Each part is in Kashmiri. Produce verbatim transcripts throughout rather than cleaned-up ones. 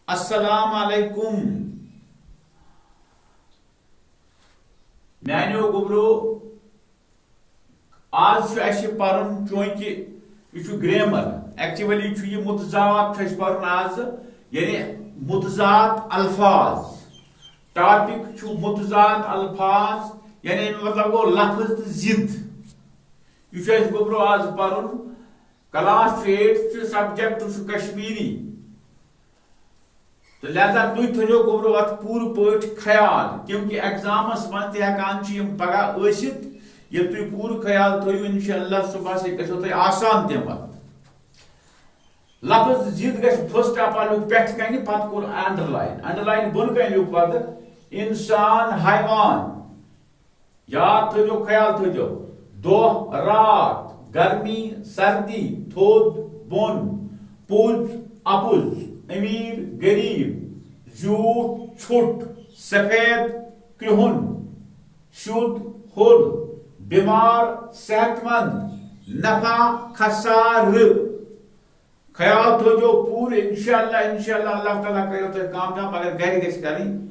السلام علیکم میانیو گوٚبرو۔ آز چھُ اَسہِ پَرُن، چوٗنٛکہِ یہِ چھُ گرٛیمَر، ایکچولی چھُ یہِ متضاد چھُ اَسہِ پَرُن آز، یعنی متضاد الفاظ۔ ٹاپک چھُ متضاد الفاظ، یعنی اَمیُک مطلب گوٚو لفظ تہٕ ضد۔ یہِ چھُ اَسہِ گوٚبرو آز پَرُن۔ کلاس چھُ ایٹتھ، سبجیکٹ چھُ کشمیری۔ تہٕ لہذا تُہۍ تھٲیِو گوٚبرو اَتھ پوٗرٕ پٲٹھۍ خیال، کیونکہ ایگزامَس منٛز تہِ ہٮ۪کان چھِ یِم پگاہ ٲسِتھ۔ ییٚلہِ تُہۍ پوٗرٕ خیال تھٲیِو، انشاءاللہ صُبحَس یہِ گژھیو تۄہہِ آسان تَمہِ وقتہٕ۔ لفظ ضد گژھِ first of all لیوٚکھ پٮ۪ٹھٕ کَنہِ، پَتہٕ کوٚر انڈرلائن، انڈرلائن بۄنہٕ کَنہِ لیوٚکھ پَتہٕ انسان، حیوان۔ یاد تھٲیزیو، خیال تھٲیزیو، دۄہ، راتھ، گرمی، سردی، تھوٚد، بۄن، پوٚز، اَپُز، أمیٖر، غریٖب، زیوٗٹھ، ژھوٚٹ، سفید، کرٛہُن، شُد، ہوٚل، بٮ۪مار، صحت مند، نفع، خسارٕ۔ خیال تھٲیزیو پوٗرٕ، انشاءاللہ، انشاءاللہ، اللہ تعالیٰ کَریو تۄہہِ کامیاب، مگر گرِ گژھِ کَرٕنۍ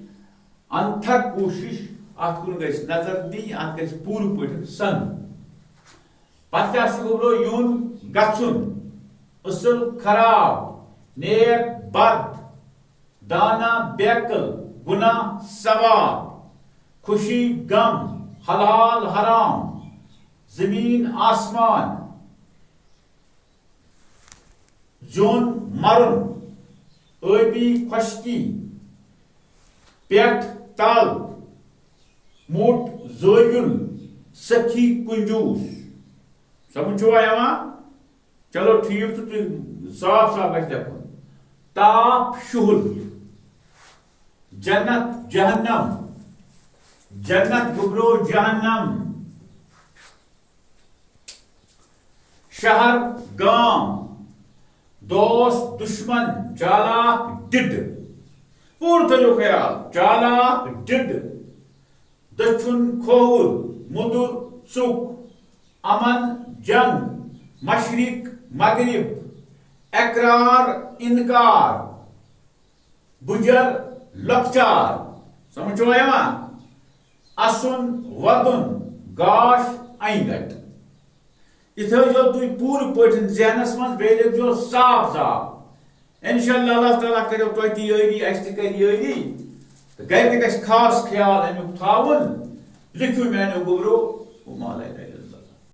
انتھک کوٗشِش، اَتھ کُن گژھِ نظر دِنۍ، اَتھ گژھِ پوٗرٕ پٲٹھۍ سَنُن۔ پَتہٕ کیٛاہ چھُ گوٚبرو یُن، گژھُن، اَصٕل، خراب، نیک، بد، دانا، بیقل، گناہ، ثواب، خوشی، غم، حلال، حرام، زمین، آسمان، زیوٚن، مرُن، ٲبی، خۄشکی، پٮ۪ٹھ، تل، موٚٹ، زٲویُل، سخی، کنجوٗس۔ سمجھ چھُوا یِوان؟ چلو ٹھیٖک چھُ، تُہۍ صاف صاف گژھِ لیکھُن۔ تاپھ، شُہُل، جنت، جہنم، جنت گوٚبرو جہنم، شہر، گام، دوست، دشمن، چالاک، ڈِڈ۔ پوٗرٕ تھٲیِو خیال، چالاک، ڈِڈ، دٔچھُن، کھووُر، مُدُر، ژُک، امن، جنگ، مشرق، مغرب، اقرار، انکار، بُجر، لۄکچار۔ سمجھ چھُوا یِوان؟ اَسُن، وَدُن، گاش، اَنہِ گَٹہِ۔ یہِ تھٲیزیو تُہۍ پوٗرٕ پٲٹھۍ ذہنَس منٛز، بیٚیہِ لیکھزیو صاف صاف۔ انشاءاللہ اللہ تعالیٰ کَریو تۄہہِ تہِ یٲری، اَسہِ تہِ کَرِ یٲری۔ تہٕ گَرِ تہِ گژھِ خاص خیال اَمیُک تھاوُن۔ لیکھِو میٛانیو گوٚبرو، وما علینا